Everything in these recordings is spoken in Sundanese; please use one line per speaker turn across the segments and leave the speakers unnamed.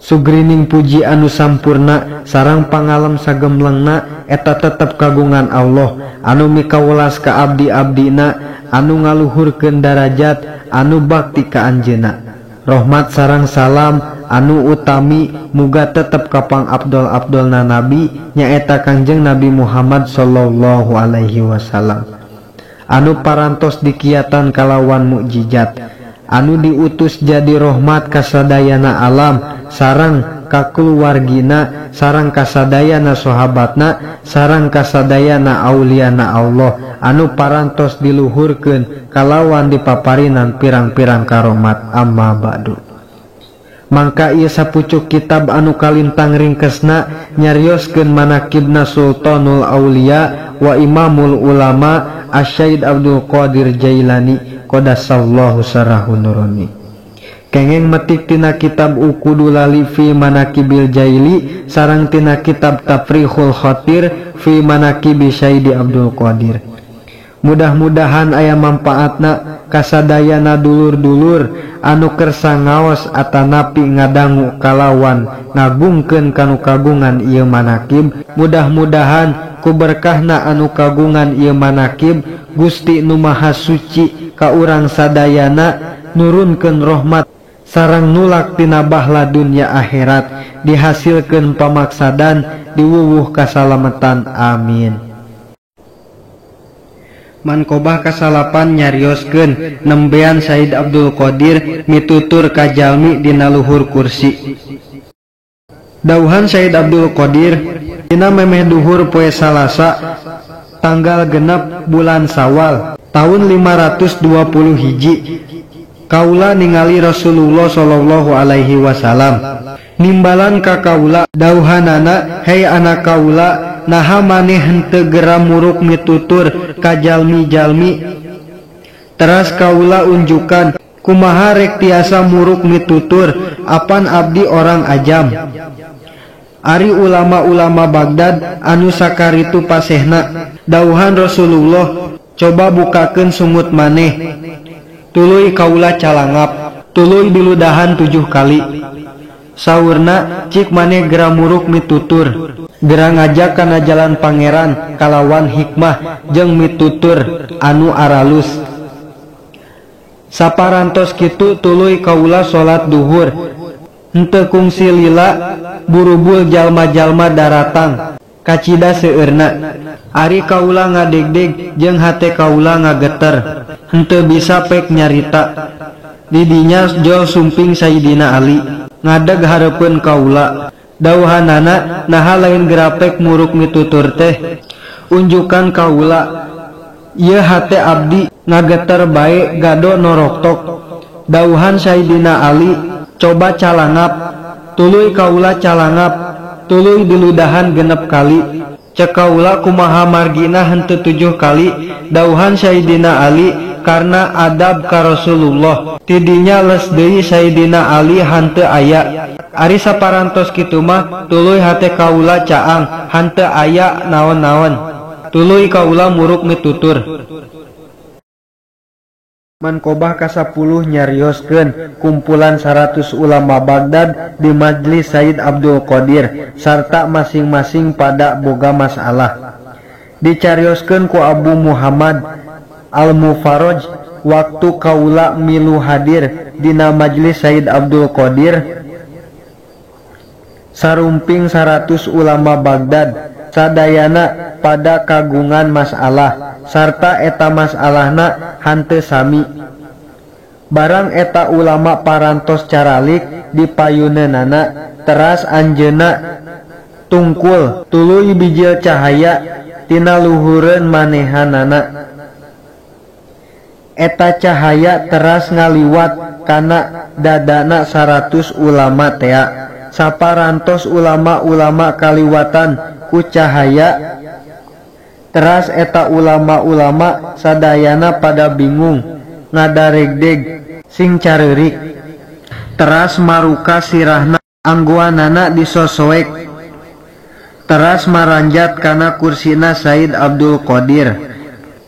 Sugrining puji anu sampurna sareng pangalem sagemlengna eta tetep kagungan Allah anu mikawelas ka abdi-abdina anu ngaluhurkeun darajat anu bakti ka anjeunna. Rahmat sareng salam anu utami muga tetep kapang abdol-abdolna nabi nyaeta Kangjeng Nabi Muhammad sallallahu alaihi wasallam anu parantos dikiatan kalawan mukjizat anu diutus jadi rahmat kasadayana alam sareng kakeluargina sareng kasadayana sahabatna sareng kasadayana auliana Allah anu parantos diluhurkeun kalawan dipaparinan pirang-pirang karomat. Amma ba'du. Mangka ieu sapucuk kitab anu kalintang ringkesna nyarioskeun manakibna Sultanul Aulia wa Imamul Ulama Asy-Syaid Abdul Qadir Jailani qaddasallahu sarahu nurani. Kengeng metik tina kitab Uqudulali fi Manakibil Jaili sareng tina kitab Tafrihul Khatir fi Manakibi Syaidi Abdul Qadir. Mudah-mudahan aya manfaatna kasadayana dulur-dulur anu kersa ngaos atanapi ngadangu kalawan ngagungkeun kanu kagungan ieu manakib. Mudah-mudahan ku berkahna anu kagungan ieu manakib Gusti nu Maha Suci ka urang sadayana nurunkeun rahmat sareng nulak tina bahla dunya akhirat dihasilkeun pamaksadan diwuwuh kasalametan. Amin. Manqobah kasalapan nyarioskeun nembean Said Abdul Qadir mitutur ka jalmi dina luhur kursi. Dauhan Said Abdul Qadir dina memeh duhur poe Salasa tanggal 6 bulan Sawal tahun 520 hiji kaula ningali Rasulullah sallallahu alaihi wasallam nimbalan ka kaula dauhanana, hei anak kaula, naha maneh henteu gera muruk mitutur ka jalmi-jalmi. Teras kaula unjukan kumaha rek tiasa muruk mitutur apan abdi orang ajam. Ari ulama-ulama Baghdad anu sakaritu pasehna. Dauhan Rasulullah, coba bukakeun sungut maneh. Tuluy kaula calangap, tuluy diludahan 7 kali. Saurna, cik maneh gera muruk mitutur, gera ngajak kana jalan pangeran kalawan hikmah jeung mitutur anu aralus. Saparantos kitu tuluy kaula salat duhur. Henteu kungsi lila burubul jalma-jalma daratang kacida seueurna. Ari kaula ngadegdeg jeung hate kaula ngageter, henteu bisa pek nyarita. Didinya jol sumping Sayidina Ali ngadeg hareupeun kaula. Dauhanana, naha lain gerapek muruk mitutur teh. Unjukan kaula, ieu hate abdi ngageter bae gado noroktok. Dauhan Sayidina Ali, coba calangap. Tuluy kaula calangap, tuluy diludahan 6 kali. Cek kaula kumaha margina henteu 7 kali. Dauhan Sayidina Ali, karena adab ka Rasulullah. Tidinya les deui Sayidina Ali henteu aya. Ari saparantos kitu mah tuluy hate kaula caang henteu aya naon-naon. Tuluy kaula muruk mitutur. Manqobah ka-10 nyarioskeun kumpulan 100 ulama Baghdad di Majlis Said Abdul Qadir sarta masing-masing pada boga masalah. Dicarioskeun ku Abu Muhammad Al-Mufaraj waktu kaula milu hadir dina Majlis Said Abdul Qadir sarumping 100 ulama Baghdad sadayana pada kagungan masalah sarta eta masalahna hanteu sami. Barang eta ulama parantos caralik di payuneunana teras anjeunna tungkul tuluy bijil cahaya tina luhureun manehanana. Eta cahaya teras ngaliwat kana dadana 100 ulama tea. Saparantos ulama-ulama kaliwatan ku cahaya teras eta ulama-ulama sadayana pada bingung ngadaregdeg sing careurik. Teras maruka sirahna angguanana disosoek. Teras maranjat kana kursina Said Abdul Qadir.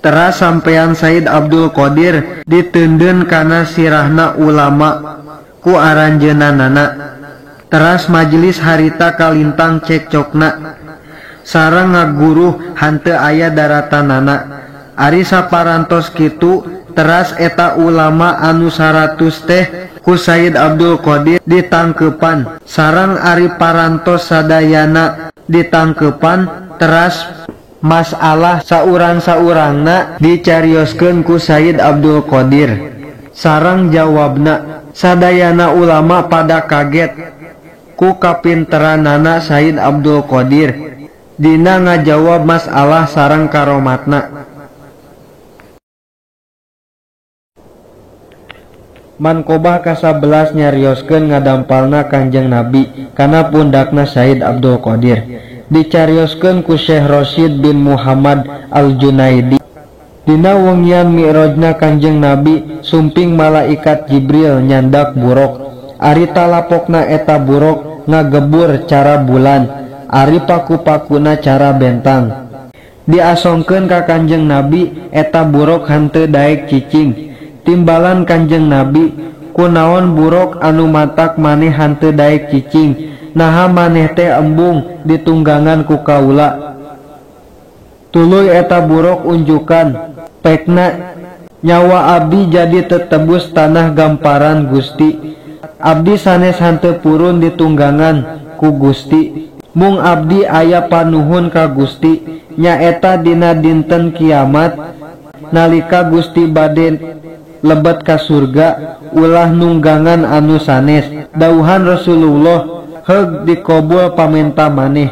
Teras sampean Said Abdul Qadir diteundeun kana sirahna ulama ku aranjeunanana. Teras majelis harita kalintang cekcokna sareng ngaguruh hanteu aya daratanana. Ari saparantos kitu teras eta ulama anu 100 teh ku Sayyid Abdul Qadir ditangkepan sareng ari parantos sadayana ditangkepan teras masalah saurang-saurangna dicarioskeun ku Sayyid Abdul Qadir sareng jawabna. Sadayana ulama pada kaget ku kapinteranana Sayyid Abdul Qadir dina ngajawab masalah sareng karomatna. Manqobah ka-11 nyarioskeun ngadampalna Kanjeng Nabi kana pundakna Sayyid Abdul Qadir. Dicarioskeun ku Syekh Rosyid bin Muhammad Al-Junaidi. Dina wengian mi'rajna Kanjeng Nabi sumping malaikat Jibril nyandak buruk. Ari talapokna eta buruk ngagebur cara bulan, ari paku-pakuna cara bentang. Diasongkeun ka Kanjeng Nabi eta buruk henteu daek cicing. Timbalan Kanjeng Nabi, kunaon buruk anu matak maneh henteu daek cicing, naha maneh teh embung ditunggangan ku kaula. Tuluy eta buruk unjukan pekna, nyawa abdi jadi tetebus tanah gamparan Gusti. Abdi sanes henteu purun ditunggangan ku Gusti, mung abdi aya panuhun ka Gusti, nyaeta dina dinten kiamat nalika Gusti bade lebet ka surga ulah nunggangan anu sanes. Dauhan Rasulullah, heug dikobul pamenta maneh.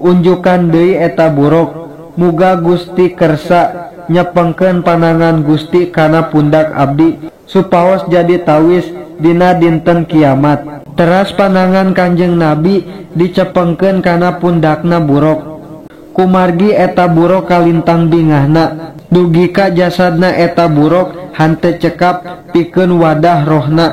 Unjukan deui eta buruk, muga Gusti kersa nyepengkeun panangan Gusti kana pundak abdi supaos jadi tawis dina dinten kiamat. Teras panangan Kanjeng Nabi dicepengkeun kana pundakna buruk. Kumargi eta buruk kalintang bingahna, dugi ka jasadna eta buruk henteu cekap pikeun wadah rohna.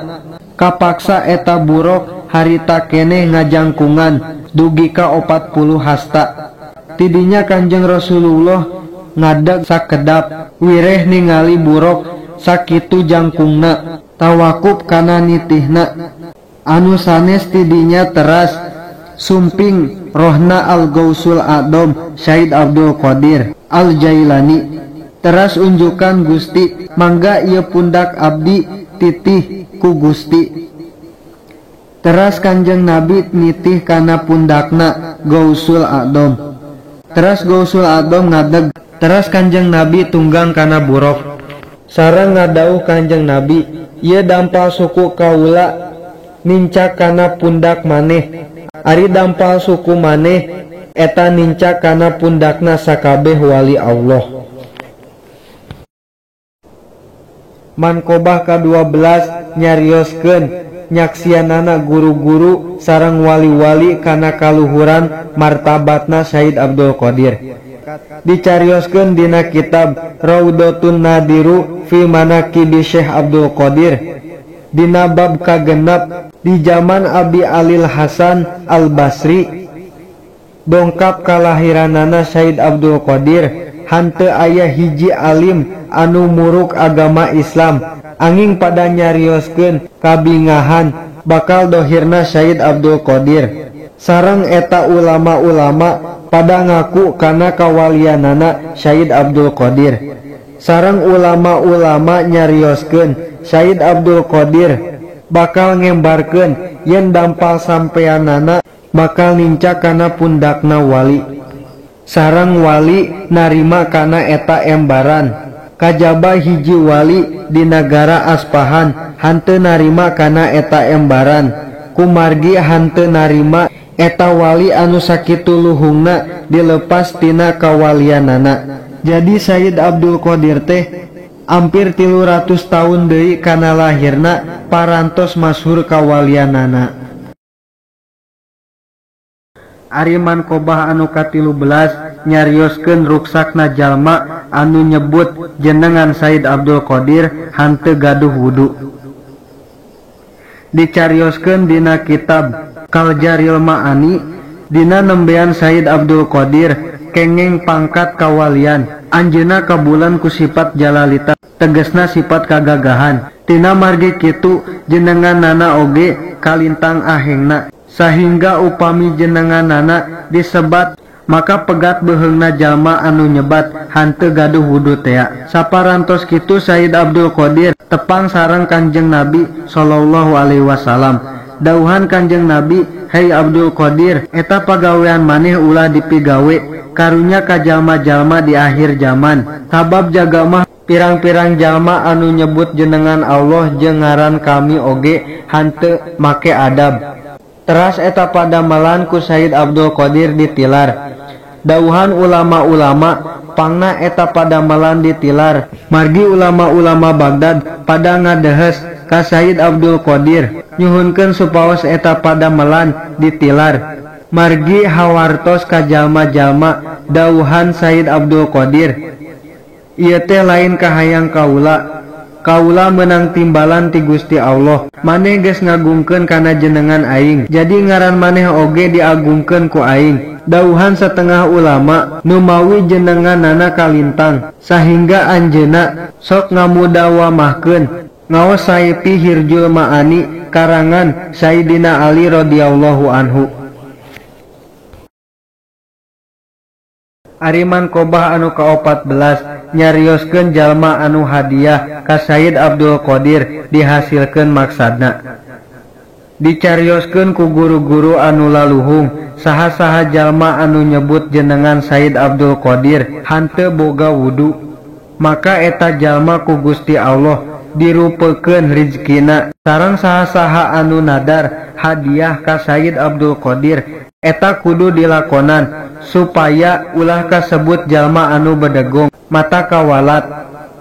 Kapaksa eta buruk harita keneh ngajangkungan dugi ka 40 hasta. Tidinya Kanjeng Rasulullah ngadeg sakedap wireh ningali buruk sakitu jangkungna, tawakub kana nitihna. Anu sanes tidinya teras sumping rohna Al-Gausul A'dham Sayyid Abdul Qadir Al-Jailani. Teras unjukan Gusti, mangga ieu pundak abdi titih ku Gusti. Teras Kanjeng Nabi nitih kana pundakna Gausul A'dham. Teras Gausul A'dham ngadeg. Teras Kanjeng Nabi tunggang kana buruk. Sareng ngadauh Kanjeng Nabi, ieu dampal suku kaula nincak kana pundak maneh. Ari dampal suku maneh eta nincak kana pundakna sakabeh wali Allah. Manqobah ka-12 nyarioskeun nyaksianana guru-guru sareng wali-wali kana kaluhuran martabatna Sayyid Abdul Qadir. Dicarioskeun dina kitab Raudhatun Nadiru fi Manaqibi Syekh Abdul Qadir dina bab kagenep di zaman Abi Alil Hasan Al-Basri dongkap kalahiranana Sayyid Abdul Qadir hanteu aya hiji alim anu muruk agama Islam angin pada nyarioskeun kabingahan bakal dohirna Sayyid Abdul Qadir. Sareng eta ulama-ulama pada ngaku kana kawalianana Sayyid Abdul Qadir. Sareng ulama-ulama nyarioskeun Sayyid Abdul Qadir bakal ngembarkeun yen dampal sampeanana bakal nincak kana pundakna wali. Sareng wali narima kana eta embaran. Kajaba hiji wali di nagara Aspahan hanteu narima kana eta embaran. Kumargi hanteu narima eta wali anu sakitu luhungna dilepas tina kawalianana. Jadi Sayyid Abdul Qadir teh hampir 300 tahun deui kana lahirna parantos masyhur kawalianana. Ari manqobah anu ka-13 nyarioskeun ruksakna jalma anu nyebut jenengan Sayyid Abdul Qadir hanteu gaduh wudu. Dicarioskeun dina kitab Kaljaril Ma'ani dina nembean Sayyid Abdul Qadir kengeng pangkat kawalian. Anjeunna kabulan ku sifat jalalita, tegesna sifat kagagahan. Tina margi kitu jenenganana oge kalintang ahengna sahingga upami jenenganana disebat maka pegat beheungna jalma anu nyebat hanteu gaduh wudu tea. Saparantos kitu Sayyid Abdul Qadir tepang sareng Kanjeng Nabi sallallahu alaihi wasallam. Dauhan Kanjeng Nabi, "Hei Abdul Qadir, eta pagawean maneh ulah dipigawe karunya ka jalma-jalma di akhir zaman. Sabab jaga mah pirang-pirang jalma anu nyebut jenengan Allah jeung ngaran kami oge hanteu make adab." Teras eta padamelan ku Sayyid Abdul Qadir ditilar. Dauhan ulama-ulama pangna eta padamelan ditilar. Margi ulama-ulama Baghdad pada ngadehes ka Sayyid Abdul Qadir nyuhunkeun supaos eta padamelan ditilar. Margi hawartos ka jalma-jalma dauhan Sayyid Abdul Qadir, "Ieu teh lain kahayang kaula. Kaula menang timbalan ti Gusti Allah. Maneh geus ngagungkeun kana jenengan aing, jadi ngaran maneh oge diagungkeun ku aing." Dauhan setengah ulama numawi jenenganana kalintang sahingga anjeunna sok ngamudawamahkeun ngaos Saipi Hirjul Ma'ani karangan Sayyidina Ali radhiyallahu anhu. Ari manqobah anu ka-14 nyarioskeun jalma anu hadiah ka Sayyid Abdul Qadir dihasilkeun maksadna. Dicarioskeun ku guru-guru anu laluhung saha-saha jalma anu nyebut jenengan Sayyid Abdul Qadir hanteu boga wudu, maka eta jalma ku Gusti Allah dirupekeun rizkina. Sareng saha-saha anu nadar hadiah ka Sayyid Abdul Qadir eta kudu dilakonan supaya ulah kasebut jalma anu bedegong mata kawalat.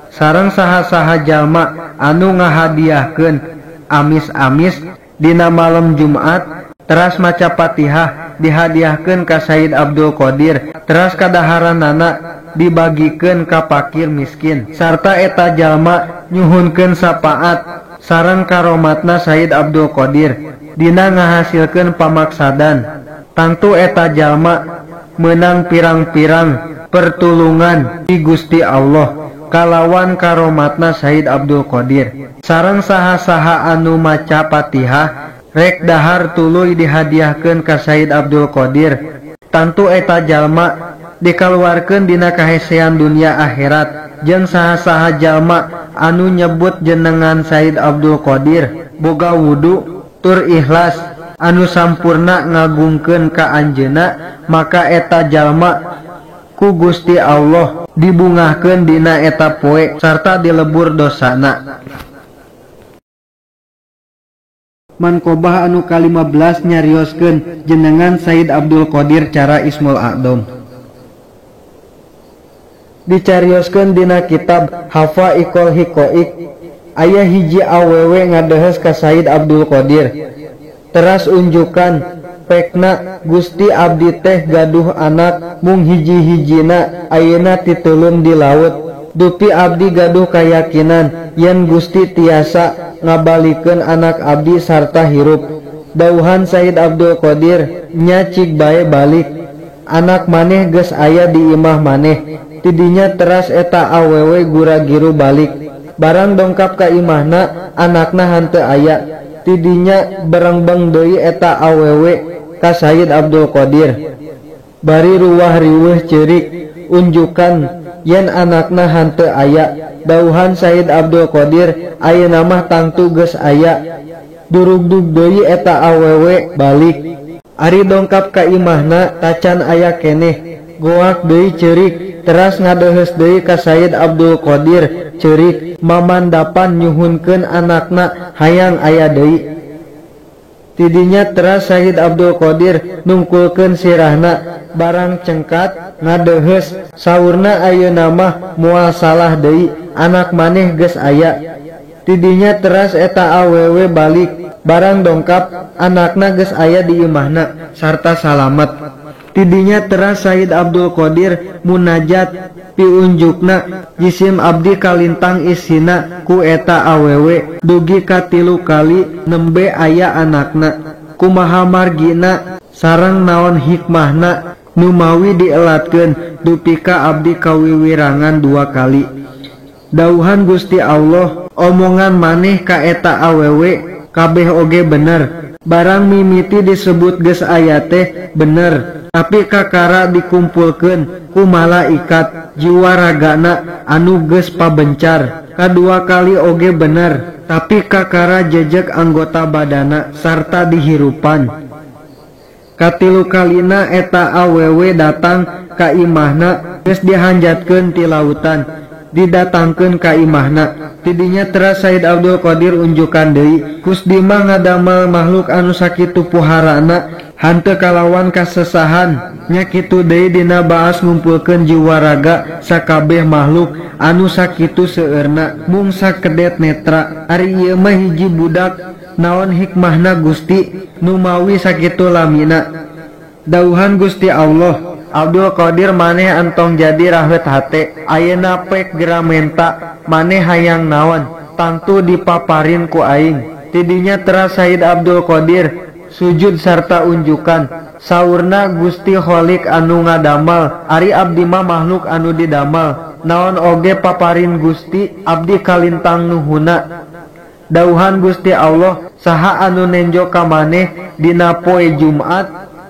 Sareng saha-saha jalma anu ngahadiahkeun amis-amis dina malam Jumat teras maca Fatihah dihadiahkeun ka Sayyid Abdul Qadir teras kadaharanana dibagikeun ka pakir miskin sarta eta jalma nyuhunkeun sapaat sareng karomatna Sayyid Abdul Qadir dina ngahasilkeun pamaksadan. Tangtu eta jalma menang pirang-pirang pertulungan di Gusti Allah kalawan karomatna Sayyid Abdul Qadir. Sareng saha-saha anu maca Fatihah rek dahar tuluy dihadiahkeun ka Sayyid Abdul Qadir, tangtu eta jalma dikaluarkeun dina kahesean dunia akhirat. Jeung saha-saha jalma anu nyebut jenengan Sayyid Abdul Qadir boga wudu tur ikhlas anu sampurna ngagungkeun ka anjeunna, maka eta jalma ku Gusti Allah dibungahkeun dina eta poe sarta dilebur dosana. Manqobah anu ka-15 nyarioskeun jenengan Sayyid Abdul Qadir cara Ismul A'dham. Dicarioskeun dina kitab Hafa Iqol Hikoik aya hiji awewe ngadehes ka Sayyid Abdul Qadir teras unjukan pekna, "Gusti abdi teh gaduh anak mung hiji-hijina ayeuna titulun di laut. Dupi abdi gaduh kayakinan yen Gusti tiasa ngabalikeun anak abdi sarta hirup." Dauhan Sayyid Abdul Qadir, "Nya cik bae balik, anak maneh geus aya di imah maneh." Tidinya teras eta awewe gura-giru balik. Barang dongkap ka imahna, anakna hanteu aya. Tidinya berengbeng deui eta awewe ka Sayyid Abdul Qadir. Bari ruwah riweuh ceurik unjukan yen anakna hanteu aya. Dauhan Sayyid Abdul Qadir, "Ayeuna mah tangtu geus aya." Durugdug deui eta awewe balik. Ari dongkap ka imahna tacan aya keneh. Goak deui ceurik teras ngadeheus deui ka Sayyid Abdul Qadir ceurik mamandapan nyuhunkeun anakna hayang aya deui. Tidinya teras Sayyid Abdul Qadir nungkulkeun sirahna barang cengkat ngadeheus saurna ayeuna mah moal salah deui anak maneh geus aya. Tidinya teras eta awewe balik barang dongkap anakna geus aya di imahna sarta salamet. Tidinya teras Sayyid Abdul Qadir munajat piunjukna jisim abdi kalintang isina ku eta awewe dugi ka 3 kali nembe aya anakna. Kumaha margina sareng naon hikmahna numawi dielatkeun dupi ka abdi kawiwirangan 2 kali. Dauhan Gusti Allah omongan maneh ka eta awewe kabeh oge bener. Barang mimiti disebut geus aya teh bener, tapi kakara dikumpulkeun ku malaikat jiwa ragana anu geus pabencar. Kadua kali oge bener, tapi kakara jejeg anggota badana sarta dihirupan. Katilu kalina eta awewe datang ka imahna geus dihanjatkeun ti lautan, didatangkeun ka imahna. Tidinya teras Said Abdul Qadir unjukan deui, Gusti mah ngadamel makhluk anu sakitu puharana hanteu kalawan kasesahan. Nya kitu deui dina baas ngumpulkeun jiwa raga sakabeh makhluk anu sakitu seueurna mung sakedet netra. Ari ieu mah hiji budak, naon hikmahna Gusti numawi sakitu lamina. Dauhan Gusti Allah, Abdul Qadir maneh entong jadi raheut hate, ayeuna pek gera menta maneh hayang naon, tangtu dipaparin ku aing. Tidinya teras Said Abdul Qadir sujud sarta unjukan. Saurna Gusti Kholik anu ngadamal, ari abdi mah makhluk anu didamal, naon oge paparin Gusti abdi kalintang nuhuna. Dauhan Gusti Allah, saha anu nenjo ka maneh dina poe Jumat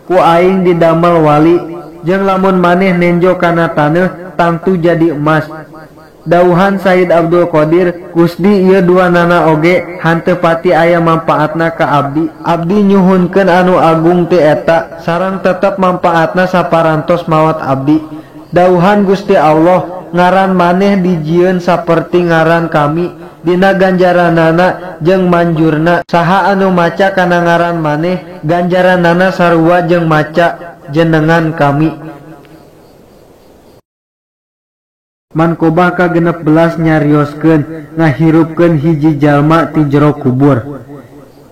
ku aing didamel wali, jeung lamun maneh nenjo kana taneuh tangtu jadi emas. Dauhan Said Abdul Qadir, Gusti ieu dua nana oge hanteu pati aya manfaatna ka abdi. Abdi nyuhunkeun anu agung ti eta sareng tetep manfaatna saparantos maot abdi. Dauhan Gusti Allah, ngaran maneh dijieun saperti ngaran kami dina ganjaranana jeung manjurna. Saha anu maca kana ngaran maneh ganjaranana sarua jeung maca jenengan kami. Manqobah ka-16 nyarioskeun ngahirupkeun hiji jalma ti jero kubur.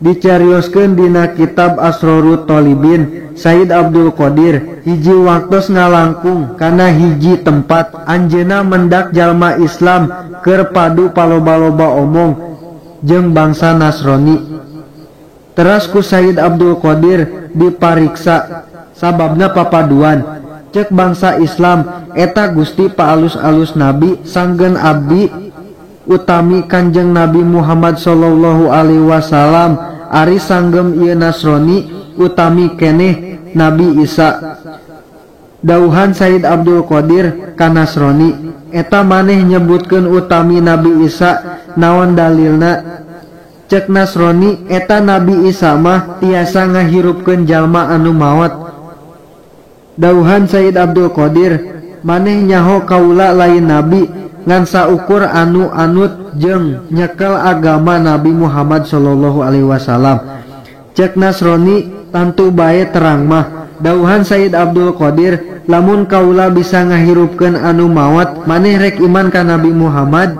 Dicarioskeun dina kitab Asrorut Thalibin Said Abdul Qadir hiji waktos ngalangkung kana hiji tempat anjeunna mendak jalma Islam keur padu paloba-loba omong jeung bangsa Nasrani. Teras ku Said Abdul Qadir dipariksa sababna papaduan. Cek bangsa Islam eta Gusti paalus-alus nabi sanggeun abdi utami Kanjeng Nabi Muhammad sallallahu alaihi wasallam, ari sanggem ieu Nasrani utami keneh Nabi Isa. Dauhan Said Abdul Qadir ka Nasrani, eta maneh nyebutkeun utami Nabi Isa naon dalilna? Cek Nasrani eta Nabi Isa mah tiasa ngahirupkeun jalma anu maot. Dauhan Said Abdul Qadir, maneh nyaho kaula lain nabi ngan saukur anu anut jeung nyekel agama Nabi Muhammad sallallahu alaihi wasallam. Cek Nasrani tantu bae terang mah. Dauhan Said Abdul Qadir, lamun kaula bisa ngahirupkeun anu maot, maneh rek iman ka Nabi Muhammad?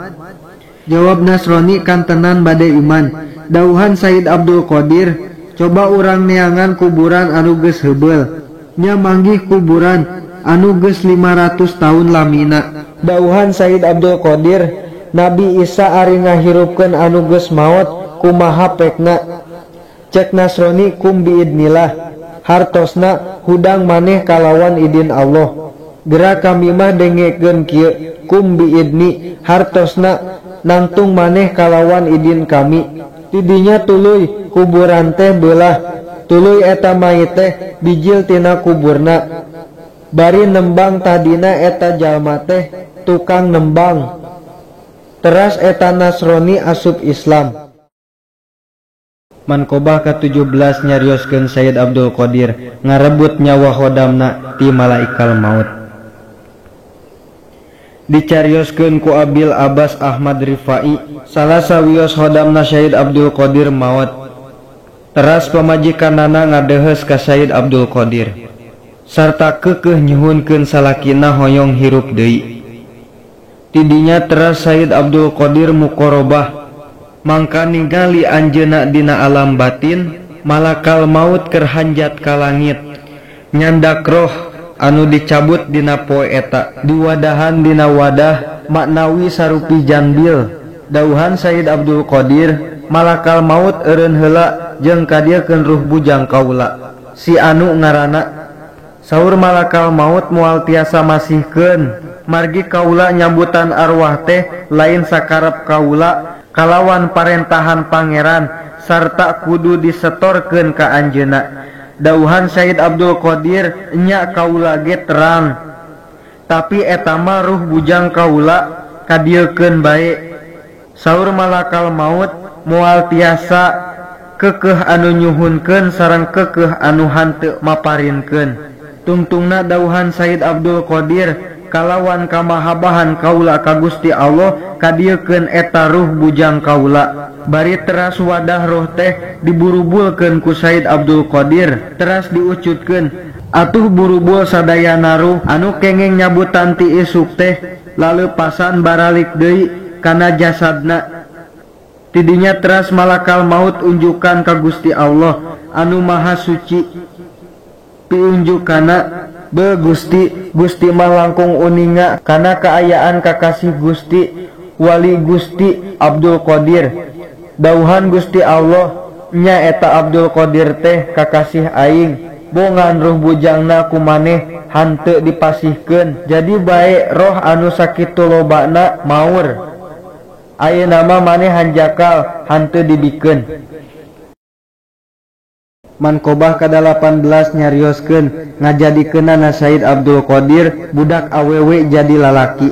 Jawab Nasrani kantenan bade iman. Dauhan Said Abdul Qadir, coba urang neangan kuburan anu geus heubeul. Nya manggih kuburan anu geus 500 tahun lamina. Dauhan Said Abdul Qadir, Nabi Isa ari ngahirupkeun anu geus maot kumaha pekna? Cek Nasrani kum biidnillah, hartosna hudang maneh kalawan idin Allah. Gerak kami mah dengekeun kieu, kum biidni, hartosna nangtung maneh kalawan idin kami. Tidinya tuluy kuburan teh beulah, tuluy eta mayit teh bijil tina kuburna. Bari nembang tadina eta jalma teh tukang nembang. Teras eta Nasrani asup Islam. Manqobah ka-17 nyarioskeun Said Abdul Qadir ngarebut nyawa khodamna ti malaikal maut. Dicarioskeun ku Abil Abbas Ahmad Rifai salah sawios khodamna Said Abdul Qadir maot. Teras pamajikanana ngadeheus ka Said Abdul Qadir sarta keukeuh nyuhunkeun salakina hoyong hirup deui. Tidinya teras Said Abdul Qadir muqarabah mangka ningali anjeunna dina alam batin malakal maut keur hanjat ka langit nyandak roh anu dicabut dina poe eta diwadahan dina wadah maknawi sarupi janbil. Dauhan Said Abdul Qadir, malakal maut eureun heula jeung kadiekeun ruh bujang kaula si anu ngaranna. Saur malakal maut moal tiasa masihkeun margi kaula nyambutan arwah teh lain sakarep kaula kalawan parentahan pangeran sarta kudu disetorkeun ka anjeunna. Dauhan Said Abdul Qadir nya kaula ge terang tapi eta mah ruh bujang kaula kadieukeun bae. Saur malakal maut moal tiasa kekeh anu nyuhunkeun sareng kekeh anu hanteu maparinkeun. Tungtungna dauhan Said Abdul Qadir kalawan kamahabahan kaula ka Gusti Allah kadieukeun eta ruh bujang kaula. Bari teras wadah roh teh diburubulkeun ku Said Abdul Qadir teras diucutkeun. Atuh burubul sadayana ruh anu kengeng nyabutan ti isuk teh laleupasan baralik deui kana jasadna. Tidinya teras malakal maut unjukan ka Gusti Allah anu maha suci. Piunjukana be Gusti, Gusti mah langkung uninga kana kaayaan kakasih Gusti wali Gusti Abdul Qadir. Dauhan Gusti Allah nya eta Abdul Qadir teh kakasih aing bongan ruh bujangna kumaneh hanteu dipasihkeun jadi bae roh anu sakitu lobana maur. Ayeuna mah maneh hanjakal hanteu dibikeun. Manqobah ka-18 nyarioskeun ngajadikeunana Said Abdul Qadir budak awewe jadi lalaki.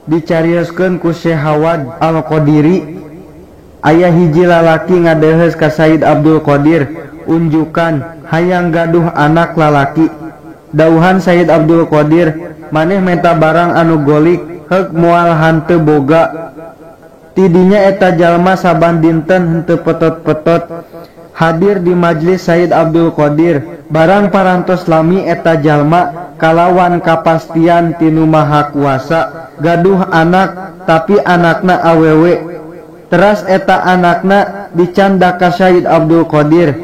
Dicarioskeun ku Syekh Hawad Al-Qadiri aya hiji lalaki ngadeheus ka Said Abdul Qadir unjukan hayang gaduh anak lalaki. Dauhan Said Abdul Qadir maneh menta barang anu golik heuk moal hanteu boga. Tidinya eta jalma saban dinten henteu petot-petot hadir di majlis Said Abdul Qadir. Barang parantos lami eta jalma kalawan kapastian tinu maha kuasa gaduh anak tapi anakna awewe. Teras eta anakna dicanda ka Said Abdul Qadir.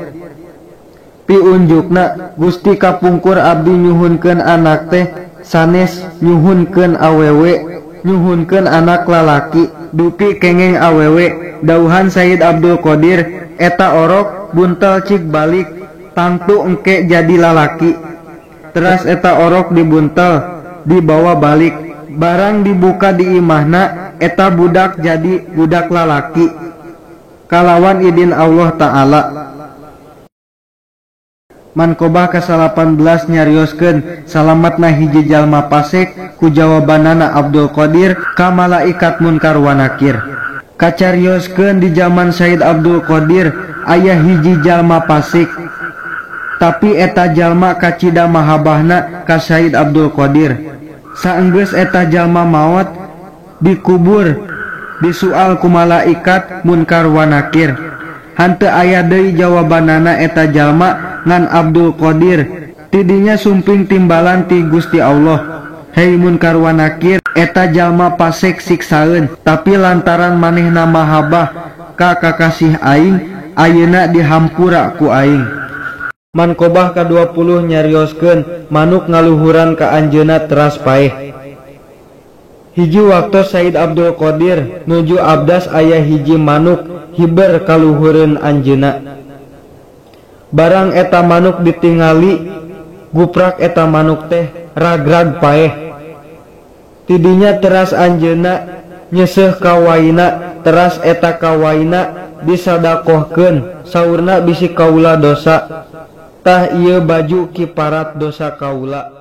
Piunjukna Gusti kapungkur abdi nyuhunkeun anak teh sanes nyuhunkeun awewe, nyuhunkeun anak lalaki dupi kengeng awewe. Dauhan Said Abdul Qadir eta orok buntel cik balik tangtu engke jadi lalaki. Teras eta orok dibuntel dibawa balik, barang dibuka di imahna eta budak jadi budak lalaki kalawan idin Allah Ta'ala. Manqobah ka-18 nyarioskeun salamatna hiji jalma pasek ku jawabanana Abdul Qadir ka malaikat Munkar wa Nakir. Kacarioskeun di zaman Said Abdul Qadir aya hiji jalma pasik tapi eta jalma kacida mahabahna ka Said Abdul Qadir. Saenggeus eta jalma maot dikubur disual ku malaikat Munkar wa Nakir. Hanteu aya deui jawabanana eta jalma ngan Abdul Qadir. Tidinya sumping timbalan ti Gusti Allah. Hei Munkar wa Nakir, eta jalma pasek siksaeun tapi lantaran manehna mahabah ka kakasih aing ayeuna dihampura ku aing. Manqobah ka-20 nyarioskeun manuk ngaluhuran ka anjeunna teras paeh. Hiji waktu Said Abdul Qadir nuju abdas aya hiji manuk hiber kaluhureun anjeunna. Barang eta manuk ditingali guprak eta manuk teh ragrag paeh. Tidinya teras anjeunna nyeseuh kawaina, teras eta kawaina disadakohkeun saurna bisi kaula dosa. Tah ieu baju kiparat dosa kaula.